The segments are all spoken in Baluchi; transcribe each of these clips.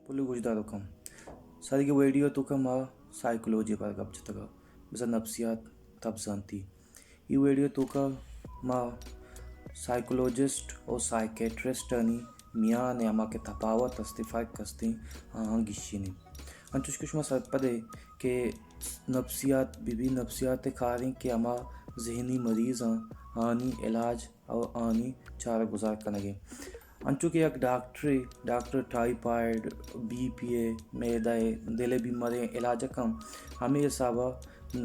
پلیں گوشداروکاں، ساری گے ویڈیو توکا ما سائیکولوجی پر گپ جتگا، بزاں نفسیات تب زانتی۔ ای ویڈیو توکا ما سائیکولوجسٹ و سائیکیٹرسٹ آنی میان ہما کہ تفاوت استی، فرق استی، آہاں گشینی۔ انچوش کہ شما سرپدے کہ نفسیات بی بی نفسیات کاریں کہ ہما ذہنی مریض آں، آنی علاج و آنی چارہ گزار کنگے۔ انچو کہ یک ڈاکٹرے، ڈاکٹر ٹائیفائیڈ، بی پی اے، معدہ اے، دل ءِ بیماریں علاج کن، ہمے حسابا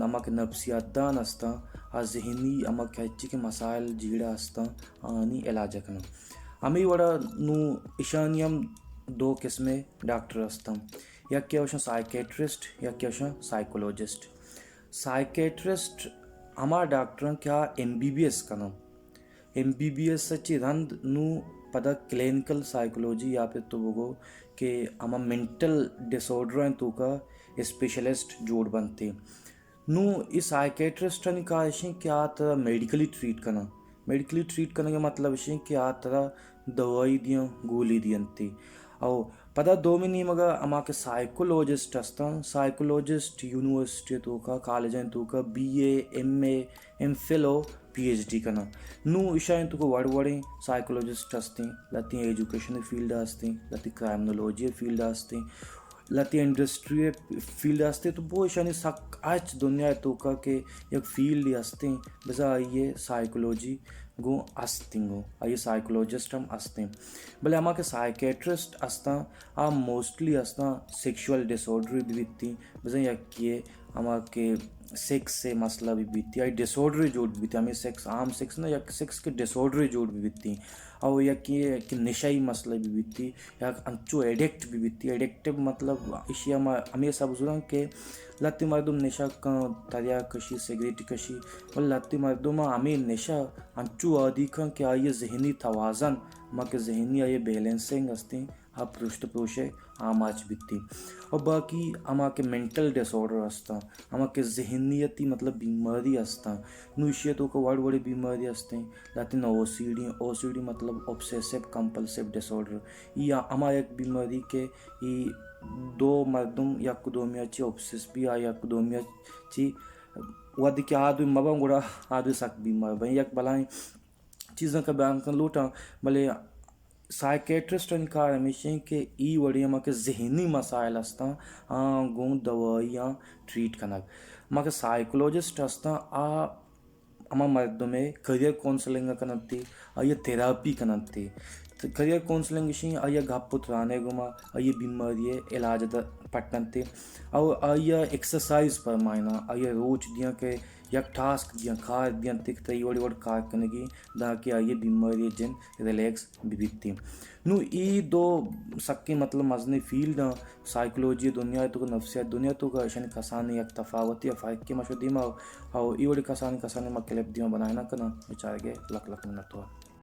ہما کہ نفسیات دان استاں، آ ذہنی ہما کہ ہچی کہ مسائل جیڑہ استاں، آنی علاج کناں۔ ہمے وڑا نوں اشانی ہم دو قسمے ڈاکٹر استاں، یک کہ اوشاں سائیکیٹرسٹ، یک کہ اوشاں سائیکولوجسٹ۔ سائیکیٹرسٹ ہما ڈاکٹراں کہ آ ایم بی بی ایس کناں۔ ایم بی بی ایس ءَ چہ رند نوں پدا کلینیکل سائیکولوجی یا پہ تو بگو کہ ہما مینٹل ڈس آرڈرانی توکا اسپیشلسٹ جوڑ بنت۔ نوں اے سائیکیٹرسٹانی کار ایش انت کہ آ ترا میڈیکلی ٹریٹ کناں۔ میڈیکلی ٹریٹ کنگ ءِ مطلب ایش انت کہ آ ترا دوائی دیاں، گولی دینت۔ او پدا دومی نیمگا ہما کہ سائیکولوجسٹ ہستاں، سائیکولوجسٹ یونیورسٹی توکا، کالجانی توکا بی اے، ایم اے، ایم فل و پی ایچ ڈی کناں۔ نوں ایشانی توکا وڑ وڑیں سائیکولوجسٹ ہستیں، لہتیں ایجوکیشن فیلڈ ہستیں، لہتیں کرائمنولوجی فیلڈ ہستیں، لہتیں انڈسٹری فیلڈ ہستیں، تو بو ایشانی سک ہچ دنیا توکا کہ یک فیلڈ ہستیں، بزاں آئی سائیکولوجی گوں ہستیں، گوں آئی سائیکولوجسٹ ہم ہستیں۔ بلے ہما کہ سائیکیٹرسٹ ہستاں، آ موسٹلی ہستاں سیکشوئل ڈس آرڈر بہ بیتیں، بزاں یکے ہما کہ سیکس ءِ مسئلہ بہ بیتیں، آئی ڈس آرڈر جوڑ بہ بیتیں، ہمے سیکس، عام سیکس نہ، یک سیکس کہ ڈس آرڈر جوڑ بہ بیتیں، او یکے کہ نشہ ءِ مسئلہ بہ بیتیں، یا انچو ایڈکٹ بہ بیتیں۔ ایڈکٹیو مطلب ایشی ہما، ہمے حساب زوراں کہ لہتیں مردم نشہ کن، تریاک کشی، سگریٹ کشی، بلے لہتیں مردم ہمے نشہ انچو عادی کن کہ آئی ذہنی توازن، ہما کہ ذہنی آئی بیلنسنگ ہستیں، آ پروشت پروشے آماچ بیتیں۔ و باقی ہما کہ مینٹل ڈس آرڈر ہستاں، ہما کہ ذہنیتی مطلب بیماری ہستاں، نوں ایشی توکا وڑ وڑیں بیماری ہستیں، لہتیں او سی ڈی، او سی ڈی مطلب آبسیسو کمپلسیو ڈس آرڈر، یا ہما یک بیماری کہ ای دو مردم یک دومیا چی آبسیس بی، آ یک دومیا چی وہدے کہ آ دوئیں مباں گڑا آ دوئیں سک بیمار بیں۔ یک بلائیں چیزاں کہ بیان کن لوٹاں، بلے سائیکیٹرسٹانی کار ہمیش انت کہ ای وڑیں ہما کہ ذہنی مسائل ہستاں، آ گوں دوائیاں ٹریٹ کنگ۔ ہما کہ سائیکولوجسٹ ہستاں، آ ہما مردم ءِ کیریئر کونسلنگ ءَ کننت، آئی ءَ تھراپی کننت۔ کیریئر کونسلنگ ایش انت، آئی ءَ گپ و ترانے گوما، آئی ءِ بیماری ءِ علاج ءَ پٹنت۔ او آئی ءَ ایکسرسائز پرمائیناں، آئی ءَ روچ دیاں کہ یک ٹاسک دیاں، کار دیاں، تک تئی وڑی وڑ کار کنگی، دانکہ آئی ءِ بیماری ءِ جند ریلیکس بہ بیت۔ نوں ای دو سکیں مطلب مزنیں فیلڈ آں، سائیکولوجی دنیا ءِ توکا، نفسیات دنیا ءِ توکا، اشانی کسانیں یک تفاوتے یا فرقے ما شو دیما، او ای وڑی کسانیں کسانیں ما کلپ دیما بنائیناں کناں، بچارگے لک لک منت وار۔